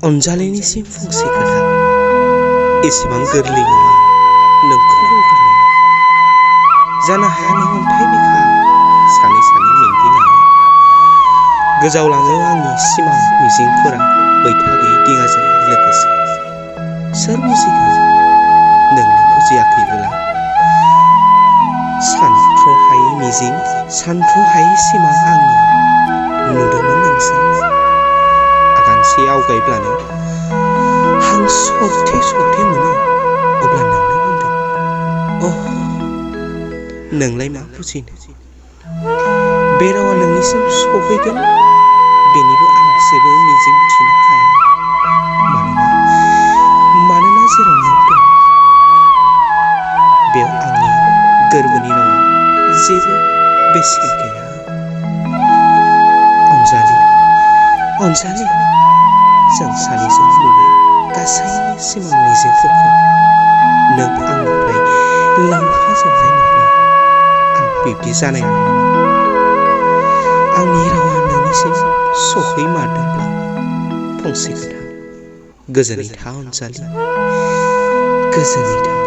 अनजालिनिसिम फंसे खोथा एसेबां गोरलै नङा नोंखौ बावगारनाया। जानो हाया नों अन्थाइ बिखा सानै सानै मेंग्लिलाङो। गोजावलाङो आंनि सिमां मिजिंफोरा बैथा गैयै दिङाजों लोगोसे। सोर बुजिगोन नोंनो बुजियाखैबोला। सानथ्र'हायै मिजिं सानथ्र'हायै सिमां आंनि नुदोंमोन नोंजों। आगानसे आवगायब्लानो हां सरथे सरथे मोनो अब्ला नोंनो बुंदों अह नोंलाय मा बुजिनो। बे रावा नोंनिसिम सहैगोन बेनिबो आं जेबो मिजिं थिनो हाया। मानोना जेराव नों दं बेयाव आंनि गोरबोनि रावा जेबो बेसेन गैया। अनजालि अनजालि जों सानैजों नुनाय गासै सिमां मिजिंफोरखौ नों आंनिफ्राय लांफाजोबनाय मोनब्ला आं बिब्दि जानायानो नङा। आंनि रावा नोंनिसिम सहैमारदोंब्ला फंसे खोथा गोजोनै था अनजालि गोजोनै था।